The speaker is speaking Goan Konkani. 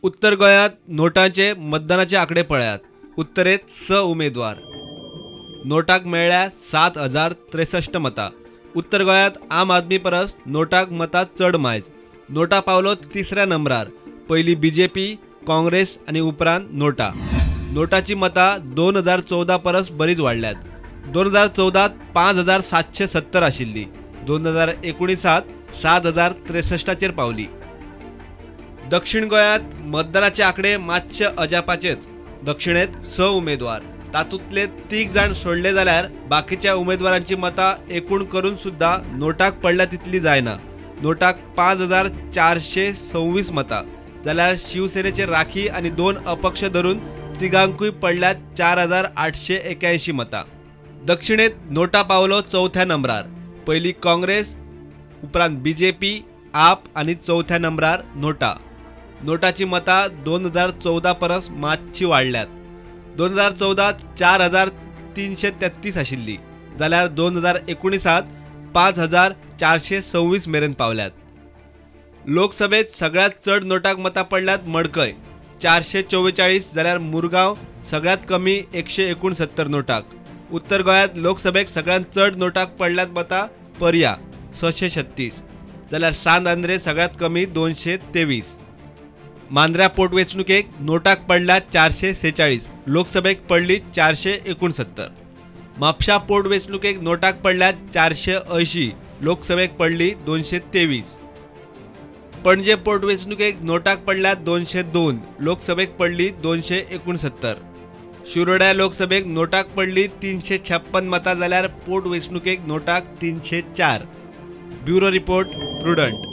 उत्तर गोंयांत नोटांचे मतदानाचे आंकडे पळयात. उत्तरेत 6 उमेदवार. नोटाक मेळ्ळ्या 7063 मतां. उत्तर गोंयांत आम आदमी परस नोटाक मतां चड मायज. नोटा पावलो तिसऱ्या नंबरार. पयली बीजेपी, काँग्रेस आनी उपरांत नोटा. नोटाची मतां 2014 परस बरीच वाडल्यात. 2014 5770 आशिल्ली, 2019 7063 पावली. दक्षिण गोंयांत मतदानाचे आंकडे मातशे अजापाचेच. दक्षिणेत 6 उमेदवार, तातूंतले 3 जाण सोडले जाल्यार बाकीच्या उमेदवारांची मतां एकूण करून सुद्दां नोटाक पडल्या तितली जायना. नोटाक 5426 मतां जाल्यार शिवसेनेचे राखी आनी 2 अपक्ष धरून तिगांकूय पडल्यात 4881 मतां. दक्षिणेत नोटा पावलो चवथ्या नंबरार. पयली काँग्रेस, उपरांत बीजेपी, आप आनी चवथ्या नंबरार नोटा. नोटाची मतां 2014 परस मातशी वाडल्यात. 2014 4333 आशिल्ली जाल्यार 2019 5426 मेरेन पावल्यात. लोकसभेत सगळ्यांत चड नोटाक मतां पडल्यात मडकय 444 जाल्यार मुरगांव सगळ्यांत कमी 169 नोटाक. उत्तर गोंयांत लोकसभेक सगळ्यांत चड नोटाक पडल्यात मतां पर्या 636 जाल्यार सांत आंद्रे सगळ्यांत कमी 223. मांद्र्या पोटवेंचणुकेक नोटाक पडल्या 446, लोकसभेक पडली 469. म्हापशा पोटवेंचणुकेक नोटाक पडल्या 480, लोकसभेक पडली 223. पणजे पोटवेंचणुकेक नोटाक पडल्या 202, लोकसभेक पडली 269. शिरोड्या लोकसभेक नोटाक पडली 356 मतां जाल्यार पोटवेंचणुकेक नोटाक 304. Bureau report, Prudent.